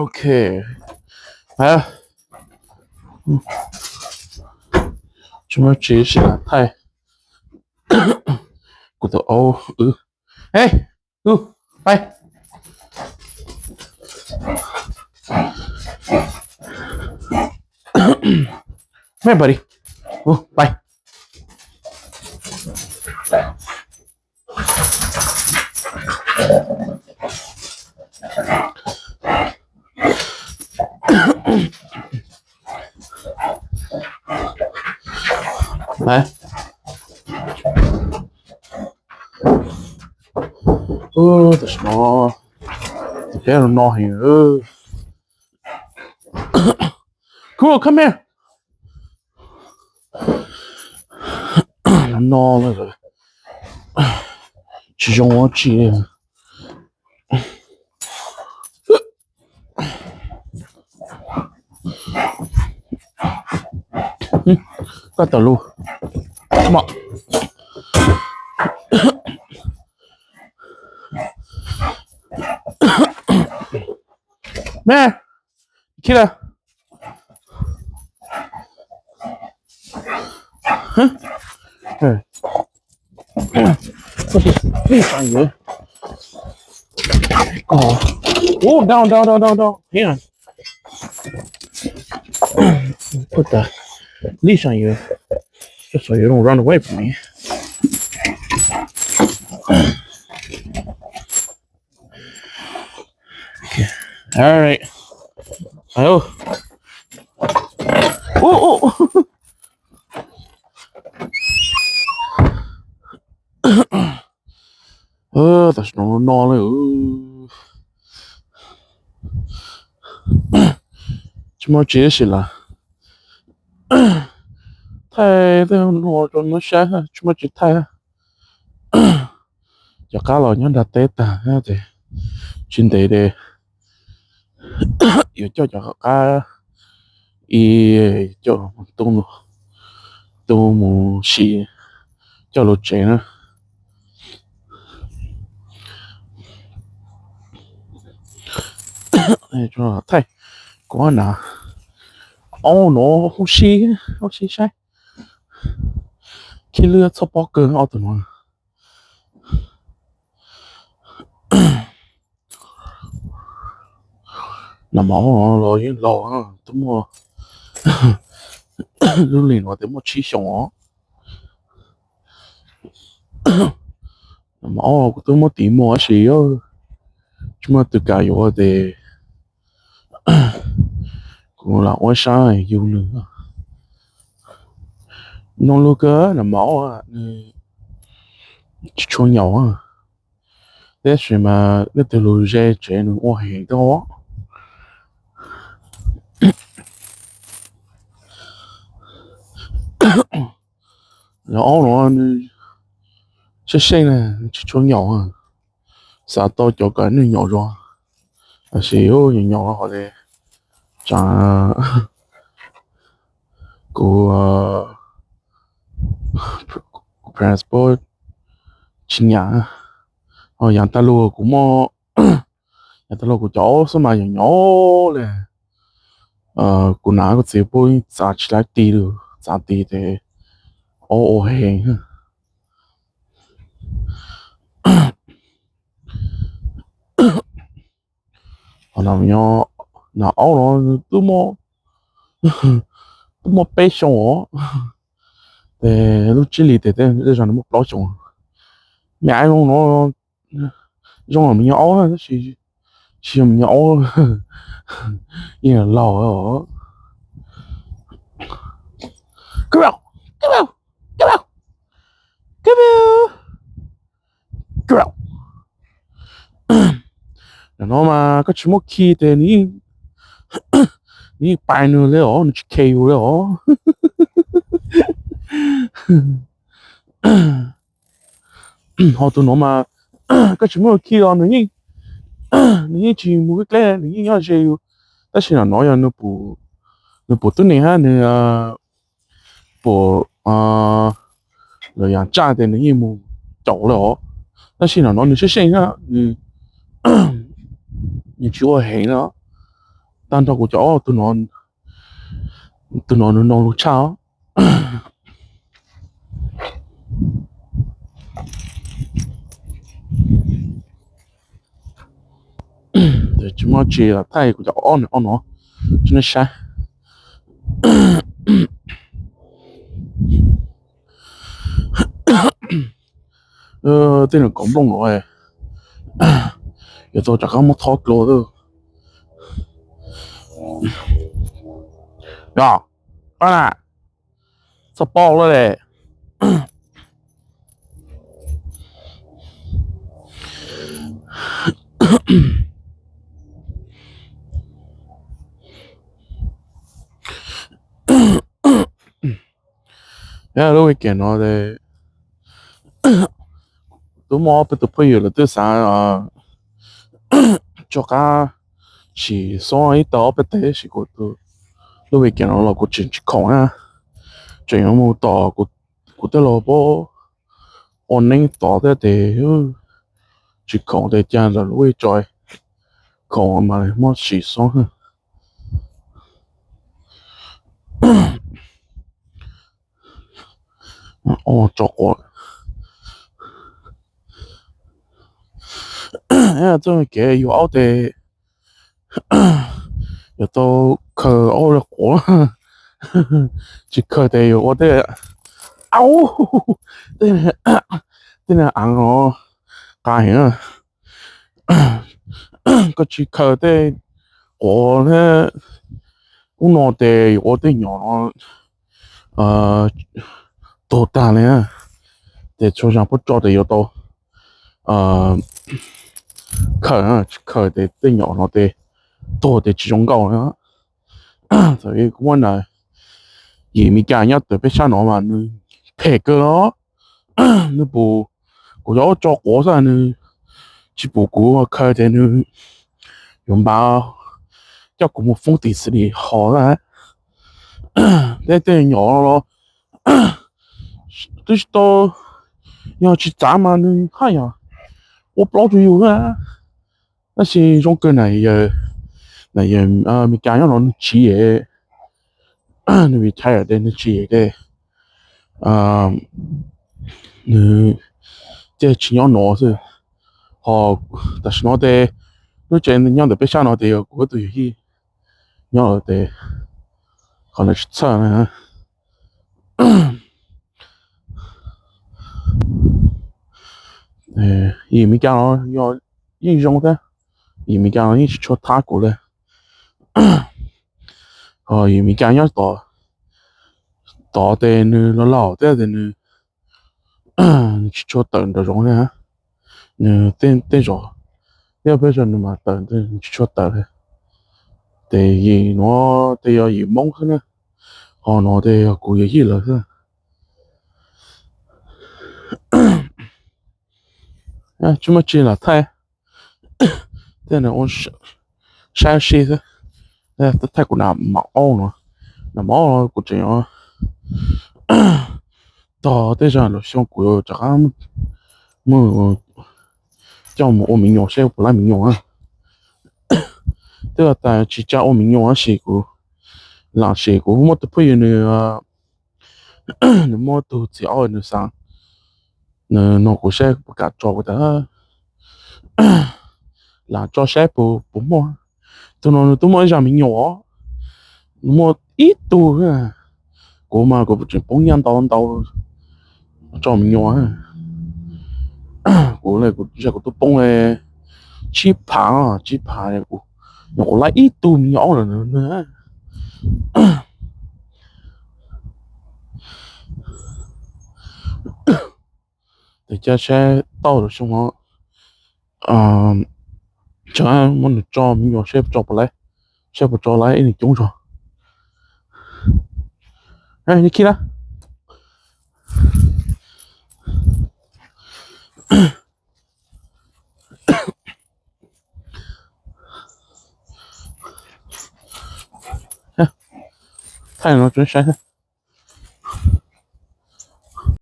Ok. Tsis muaj tsi, sim thaij kuv tus aub. Hey, pais. Hey buddy, pais. Tam sim no peb no heev. Cool, come here. No, tsis zoo dab tsi. Koj tawm lus. Me, kid a. Lij seem yuav. Ub, down, down, down, down, down. Hang on. Put the leash on you. Just so you don't run away from me. Okay. All right. Oh. Ub, ub. Tam sim no no li. Tsis muaj tsi tab sis lawm. Thaij tej no rau nws saib, tsis muaj tsi thaij. Cov qab los nyob nram teb tag ces tsis ntev ces yuav coj cov qab ib co tu mus sim coj los tsev na. Thaij kuv na, ob no huv si, huv si saib. Khib lwb txhob pob kawg ob tug no. Nas mas ob no los yeej laus, twb muaj, lub li no twb muaj tsib xyoos os. Nas mas ob kuv twb muab tiv muag tab sis tsis muaj tus kam yuav ces kuv lam ua sab yug nws. Noog lug kawg, nas mas ob nws tsis tshua nyaum, tab sis mas leej twg lug ze tsev nws ua heev thiab. Ob no nws seej seej na, tsis tshua nyaum, xav tau cov kom nws nyaum zog, tab sis nyaum nyaum hov li, tsam kuv, kuv transport tsis nyam, ho yav tag lug kuv muaj, yav tag lug kuv cov aub xwb mas nyaum nyaum li. Kuv nam kuv txiv puab yeej txav tsis laib ti li, txav ti ces aub ua heev. Ho nas aub no twb muaj peb xyoos os, ces lub tsib hlis tes tej zog nws muaj plaub xyoos. Me aiv zoo no zoo li me nyuam aub na tab sis tsis yog me nyuam aub, yeej laus os. Nim no mas koj tsis muab khi tes nws yeej pais nws li os, nws tsis khe yus li os. Ho tus no mas koj tsis muab khi los nws yeej, nws yeej tsis mus kev deb, nws yeej nyob ze yus. Tab sis nim no yog nws pum tub neeg hab nws pum lawm yav tsaj tes nws yeej mus caum lawm os. Tab sis nim no nws seej seej na, nws nws tsis ua heev no. Tag nrho kuv cov ob tus no, tus no nws no lus tshaj os. Tsis muaj tsi los thaij kuv cov ob no, ob no tsis nej saib. Tej no kom nplooj no, yuav tau rov qab muab thob dlua. Yog, txhob pom lawm. Lub weekend no twb muaj ob peb tus phooj ywg lawv twb xav rov qab sim xob ib tag ob peb teg tab sis kuv lub weekend no los kuv tseem tsis khoom na. Tseem yuav mus tom kuv tej laug pab ua neeb tod thiab ces tsis khoom ces cas ntawm lub tso khoom mas muab sim xob. Tso quav txoj kev yuav aub ces yuav tau khaws aub li quav. Tsis khaws ces yuav ua tej, au, tej niag av no qas heev. Koj tsis khaws tej quav thiab ub no ces yuav ua tej nyom no tuag tag li. Ces txhua zaus puab tso ces yuav tau khaws, tsis khaws ces tej nyom no ces tuag ces tsis zoo nkauj li. Thaum kuv muab na, yim Meskas nyob tom peb sab no mas nws phem kawg los, nws pum kuv cov aub tso quav xwb nws tsis pum kuv khaws ces nws yuav npaj coj kuv mus foob tim xis lis hos xwb. Tej tej nyom los twb tsis tau, yog tsis txav mas nws haj yam ua plaub rau yus xwb. Tab sis zoo kawg na, yawg Meskas nyob no nws tsiv, nws retire ces nws tsiv ces nws thiaj tsis nyob no xwb. Ho tam sim no ces lub tsev nyob ntawm peb sab no ces yog kuv tus yawg yij nyob lawm ces qhov no tsis txhawj na. Yim Meskas los yog yeej zoo thiab, yim Meskas los yeej tsis tshua thab kuv li. Ho yim Meskas nyob tod ces nws los laus thiab ces nws tsis tshua tawm nraum zoov li. Nws tej zaum, tej peb zaug nws mas tawm, nws tsis tshua tawm li. Ces yim no ces yog yim Hmoob xwb na, ho no ces yog kuv yawg yij lawv xwb. Tsis muaj tsi lam thaij, tej no ua saib seb xwb. Thaij kuv nas mos aub no, nas mos aub no kuv tseem tog tej zag lub xyoo kuv rov qab mus coj mus ua me nyuam seb puas laib me nyuam. Twb tas tsis tsa ua me nyuam tab sis kuv lam sim kuv muaj tus phooj ywg nws, nws muaj tus txiv aub nws xav, nws nug kuv saib puas kam tso kuv tas lam tso saib puas muaj. Tus no nws twb muaj ib zag me nyuam, nws muaj ib tug, kuv mas kuv tseem poob nyiaj ntau ntau tso me nyuam. Kuv, kuv twb poob tsib phav, tsib phav, nyuam qhuav laib ib tug me nyuam aub lawm. Ces cia saib tau lawm xyoo no, tseem muab nws tso me nyuam seb puas tso puas laib, seb puas tso laib ib nws coob zog. Khib na. Thaij no tso saib.